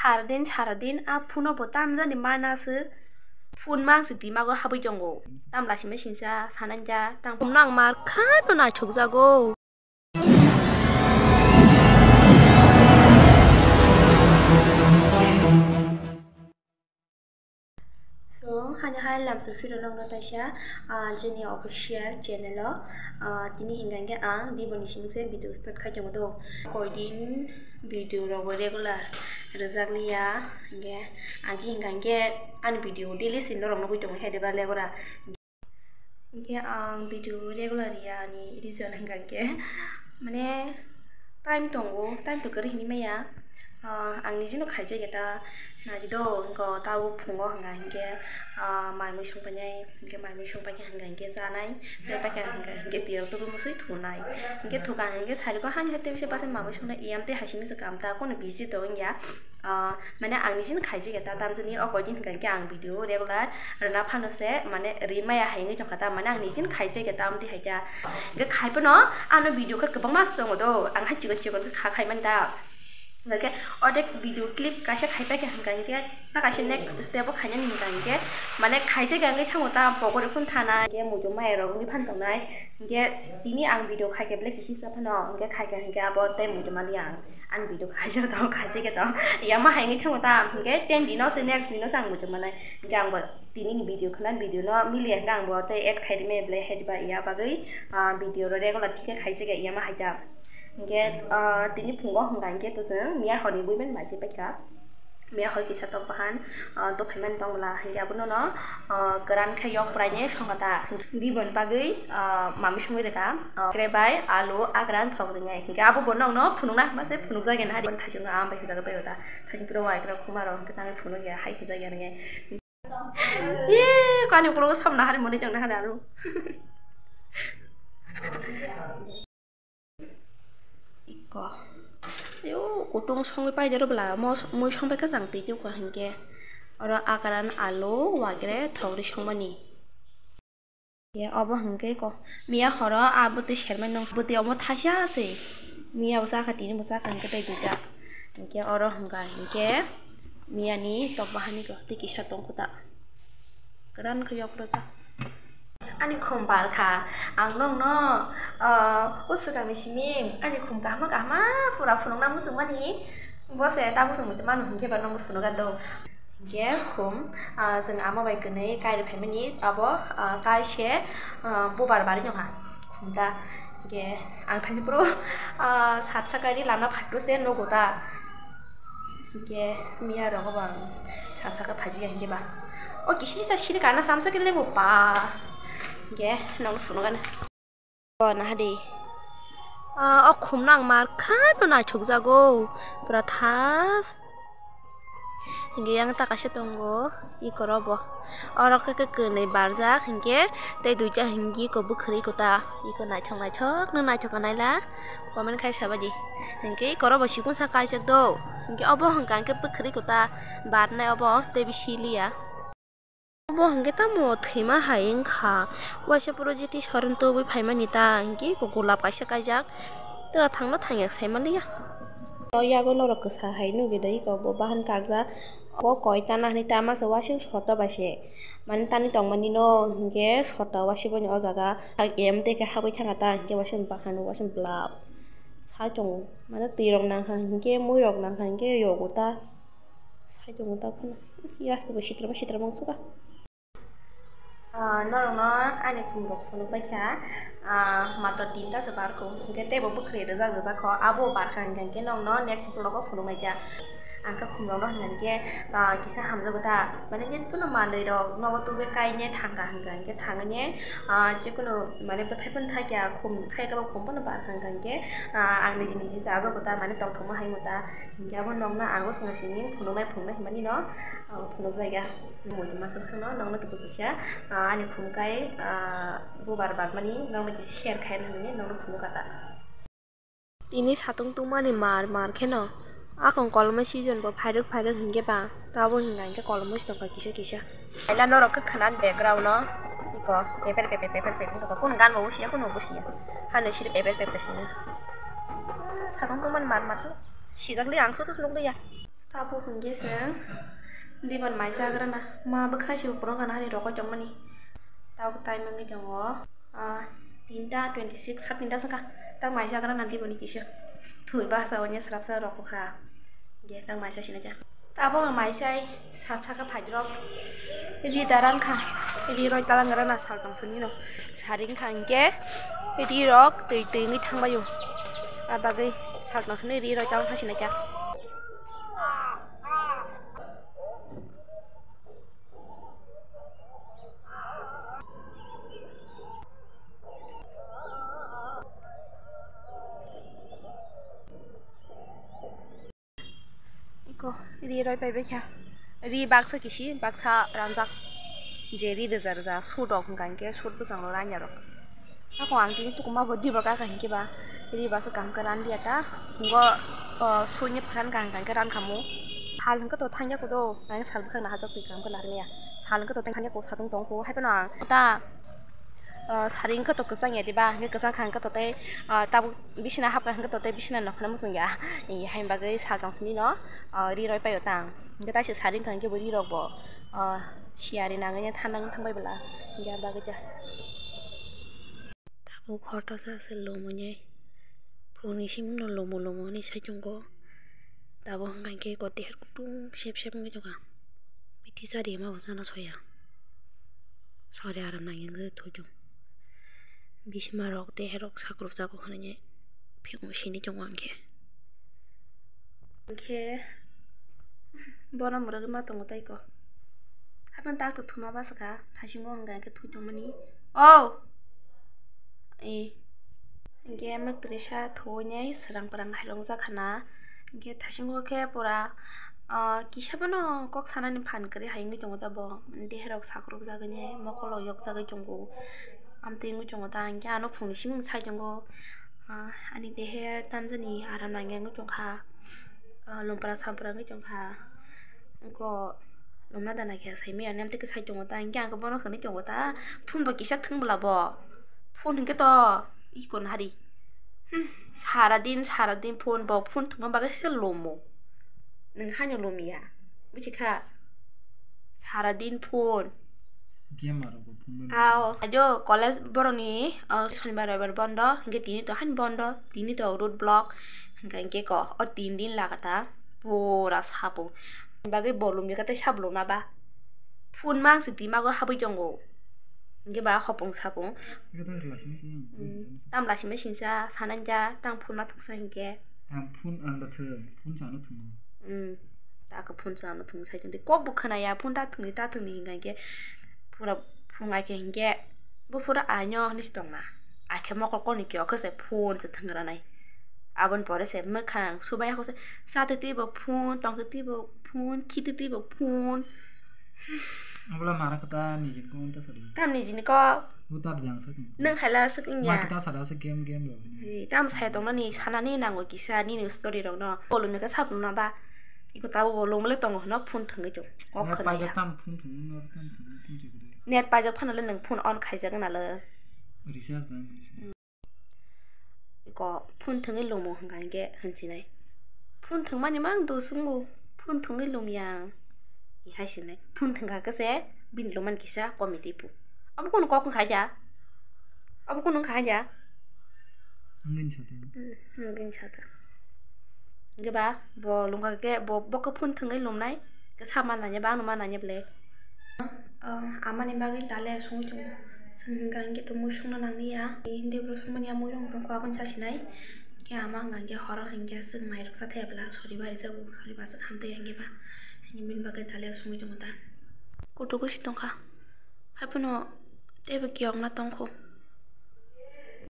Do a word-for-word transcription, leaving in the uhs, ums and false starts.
Ar din sara din a phone o bo tamjani mana se. Phone mang se dimago habwi tongo. Tam lasi machine sa sananja tam. Phone nang mar kha no naithok jago. So, hani hai lamso phiro nokno taisa, ah, chini official channel o, ah, tini hinga hingke ang Diboni singse video start khai tongo do. Koidin video rogo regular rwjak liya, hingke ang hinga hingke ani video daily sin norok nugui tongo hai de ba lebora. Hingke ang video regular ya ani reason hingka hingke, mane time tongo, time to kwrwi hinwi maya. Ah, ang nijino khaijak ya ta nadi do, hingke tabuk phungo hingka hingke, ah, mai mui songpainai, hingke mai mui songpaikha hingka hingke chanai, chai paikha hingka hingke tiyok tugui musui thunai. Hingke thukang hingke sariko hani hai tei bisa bachai mai mui songnai, iyam tei hai simi se kam ta, kono busy tong ya. Ah, mane ang nijin khaijak ya ta tamjani o koidin hingka hingke ang video regular rwna phano se mane ri maya hai wngwi tongkha ta, mane ang nijin khaijak ya ta amtwi hai ta. Hingke khai phano ano video khe kwbangma se tongo do, ang hai chikon chikon khe kha khai mani ta. Hingke odek video clip kaisa khai paikha hingka hingke ta kaisa next step o khainani hingka hingke mane khaijak ya wngwi thango ta pokori phano thana hingke muitu maya rok wngwi phano tongnai. Hingke tini ang video khaikhe belai kisisa phano hingke khaikha hingke abo tei muitu mani ang. Ani video khaijak tong, khaijak tong. Yama hai wngwi thango ta, hingke ten dino se next dino se ang muitu manai. Hingke ang bo tini ni video khna video no miliya hingke ang bo tei add khai rime belai hai ba iya bagwi, ah, video ro regular khe khaijak ya yama hai ta. Hingke, ah, tini phungo hingka hingke to chwng miya hor ni buiben bai se paikha. Miya hor kisa tok bahan, ah, to phaimani tong bwla hingke abono no, ah, kwran khe yok prai ne songkha ta. Dibon bagwi, ah, mami songwi rwkha, ah, kre bai alu agra thok ringai. Hingke abo bo nokno phunukna hwnba se phunukjak ya na hari. Thaising no ang bai hwnjagwi bai o ta. Thaising pura wai kra khuma rok hingke tangwi phunuk ya hai hwnjak ya ringai. Ye, kani ukulok samna hari moni tongna hari aro. Iko. Ayo, kutung songwi paidero bwla. Mo, mui songbai kha chang twi twi kha hinkhe. Oro akaran alu wagre thogri songmani. Ye, obo hinkhe ko. Miya horo a bwtwi sermai nung. Bwtwi omo thaisa se. Miya bo chakha tini bo chakha hinkhe tei duita. Hinkhe oro hwnka hinkhe miyani tok bahani ko tei kisa tongkho ta. Kwran khe yok rwjak. Ani khum bar kha. Ang nokno, ah, o swkangni siming ani khum kahama kahama pura phunukna muchungmani. Bo se tabuk se muitu mano hinkhe ba nokno phunuka do. Hinkhe khum, ah, chwng ama bai kwnwi kairwi phaimani abo, ah, kaise, ah, bubar bari nokha khum ta. Hinkhe ang thaisa phuru, ah, sat saka ri lama phaipru se nugo ta. Hinkhe miya rogo bo ang sat saka phaji ya hinkhe ba. O kisi sa siri kana samsa kile bo pa. Hinkhe nokno phunukani. O nahadi. Ah, o khumno ang mar kha no naithok jago. Pura thas. Hinkhe yang ta kaisa tongo. Ikoro bo. Oro khe khe kwnwi barjak hinkhe tei duita hinkhe iko bwkhwrwi kota. Iko naithok naithok no naithok naila. Comment khai sabaidi. Hinkhe ikoro bo sikung sa kaijak do. Hinkhe obo hwnka hinkhe bwkhwrwi kota barnai obo tei bisi liya. Obo hinkhe tamo thwima hai wngkha. Waisa puro jiti soron tubui phaimani ta hinkhe iko golap kaisa kaijak. Tora thangno thangya saimaliya. O yago norok kwsa hai nugwi da iko bo bahan kakjak. O koi tana hinwi tama se wasing sota bai se. Mane tani tongmani no hinkhe sota wasiboni o jaga. Em teke habwi thangkha ta hinkhe wasing bahan wasing blap. Sai tongo. Mane twi rok nangkha hinkhe mui rok nangkha hinkhe yogo ta. Sai tongo ta phano. Yasko bo sitrama sitrama wngsuka. Ah, norokno ani khum rok phunuk bai kha, ah, matwr tinta se bar kho, hinkhe teibo bwkhwrwi rwjak rwjak kho, abo bar kha hinkhe nokno next vlog o phunuk nai kha. Ang khe khum rokno hinkhe, ah, kisa hamjago ta, mane just phano manwi rok nogo tubui kaine thang kha hinkhe, hinkhe thangwi ne, ah, jikunu mane bwthai phano thakya khum, hai khe bo khum phano bar kha hinkhe, ah, ang niji niji chajago ta, mane tongthokma hai ta, hinkhe abo nokno ang o swngna simi phunuknai phunuknai hinmani no, ah, phunukjai kha. Muitu masa sano nokno kiphilwi kisa, ah, ani khum kai, ah, bubar barmani nokno kisa share khai nang hinwi nokno phunuk kha ta. Tini satung tungmani mar mar kheno akong kolomoi season bo phairwk phairwk hinkhe ba tabo hinga hinkhe kolomoi se tongkha kisa kisa. Kaila norok khe khwnani background no iko pepper pepper pepper pepper tongkha, kunu gan bo busiya kunu busiya, hano siri pepper pepper sini. Satung tungmani mar mar khe sijak li ang susu nukliya. Tabuk hwnkhe chwng diban mai chagrana. Ma bwkhai se borok gana hani rokoi tongmani. Tabuk time wngwi tongo, ah, tinta twenty six, sat tinta swngkha. Tak mai chagrana dibani kisa. Thwi basa onya swrapsa rokokha. Ge tak mai chasina ja. Tabuk mai chai sat saka phaidrok. Ri da rankha. Ri roi talang rana sal tong sini no. Saring kha hwnkhe ri rok twi twi wngwi thangbaio. Abagwi sal tong sini ri roi talang phasina kya. Iko ri roi pai baikha. Ri baksa kisi, baksa ranjak. Je ri rwja rwja, sut rok hwnka hinkhe, sut bwsang rok ranya rok. Ako ang tini tuku ma bo diba kaka hinkhe ba, ri baksa kaham khe ranliya ta. Ngo, o, sut ni phan kaham kaham khe rankhamu. Sal hinkhe to thangya kudo, ang sal bwkhak naharjak se kaham khe narwkya. Sal hinkhe to thangya ko satung tongkho, hai phano ang ta. Ah, sari wngkha to kwchang ya diba, hwnkhe kwchang kha wngkha to tei, ah, tabuk bisina hapkha wngkha to tei bisina nokha muchung ya. Hai bagwi sal tong sini no, ah, ri roi paio tang. Hwnkhe taisa sari wngkha hwnkhe bo ri rok bo, ah, siyari nangwi thanda wng thang bai bwla. Hwnkhe ah bagwi ta. Tabuk hor tasa se lomo nai. Phone ni simung no lomo lomo hinwi sai tongo. Tabuk hwnkha hinkhe ko teher kutung sep sep wngwi tongkha. Biti chari ma bo chana soya. Sori aram nangya wngwi thoi tongo. Bisima rok teher rok sakruk jago hinwi phiyok sini tongo ang khe. Ang khe bono mwrwgwi ma tongo tei ko. Haphang tak rok thuma bwswkha, thaisingo hwnka hwnkhe thwi tongmani. O! E. Hwnkhe mwktwirwi sa thuwi nai swrang pwrang hai longjak khana. Hwnkhe thaisingo khe pura, ah, kisa phano kok sanani phan kwrwi hai wngwi tongo ta bo. Deherok sakrukjagwi nai, mokolrok yokjagwi tongo. Amtwi wngwi tongo ta, hwnkhe ano phungni simi sai tongo. Ah, ani deher tamjani aram nangya wngwi tongkha. Ah, lumpra sampra wngwi tongkha. Wngkha. Lomna dana khe saimaya, nem tei kwsai tongo ta, hwnkhe ang bono hwnwi tongo ta, phone bo kisa thwng bwla bo, phone hwnkhe to iko nahari, hmm, sara din, sara din phone bo, phone thwngma bagwi se lomo, nwng haino lomiya, buchikha, sara din phone. Game aro bo phone bai. Ao, ajo college boroni, o, sonibar roibar bondo, hwnkhe tini to haino bondo, tini to road block, hwnkhe hwnkhe ko, o tin din lagata. Pura sapo. Bagwi bo lumjak tei sabo lumna ba. Phone mang se timago habwi tongo. Hwnkhe ba hopong sapung. Eko ta lasima sini. Mm. Tam lasima sinsa sananja tang phone ma thwngsa hinkhe. Ang phone ang da thwng, phone sano thwngo. Mm. Ta ko phone sano thwng sai tongdi. Kok bo khwnaya phone ta thwngdi ta thwngdi hinka hinkhe. Pura phone ai khe hinkhe. Bo pura anyo hinwi se tongna. Ai khe mokol kolni khe okhe se phone se thwngranai. Aboni pore se mwkhang subai hakhe se, chatwi twi bo phone, tongtwi twi bo phone, khitwi twi bo phone. Abla mara kata nijin ko ta sari. Tam nijin ko. Utar jang sa. Nwng haila swk wngya. Ma kata sara se game game rok. Ei, tam sai tongmani sanani nango kisa nini story rok no. Kolom ni khe sap rwna ba. Iko tabo bo lomole tongo hwno phone thwngwi tong. Kok khwnaya. Net paijak tam phone thwngwi no tam thwngwi phone chikri. Net paijak phano le nwng phone on khaijak na le. Recharge dang. Iko phone thwngwi lumo hwnka hinkhe hinsinai. Phone thwngmani mang do sungo, phone thwngwi lumya ang. I hai sinai. Phone thwngkha khe se bini luman kisa komi twi phu. Abo kunu kok wngkha ya? Abo kunu wngkha ya? Wngwi sato. Hmm, wngwi sato. Hwnkhe ba bo lungkha khe bo, bo khe phone thwngwi lumnai. Khe sa ma nanya ba ano ma nanya ble. Ah, amani bagwi dale songwi tongo. Chwng hwnka hinkhe to mui songna nangli ya. Hindi bwrwi songmani ya mui rok tongkho aboni chasinai. Hinkhe ama hwnka hinkhe horo hinkhe chwng mairok chathaya bwla sori bari jago sori bachwk hamtwi hinkhe ba. Hinkhe bini bagwi dale songwi tongo ta. Kutuk gwi se tongkha. Haiphano teibo kiyokna tongkho.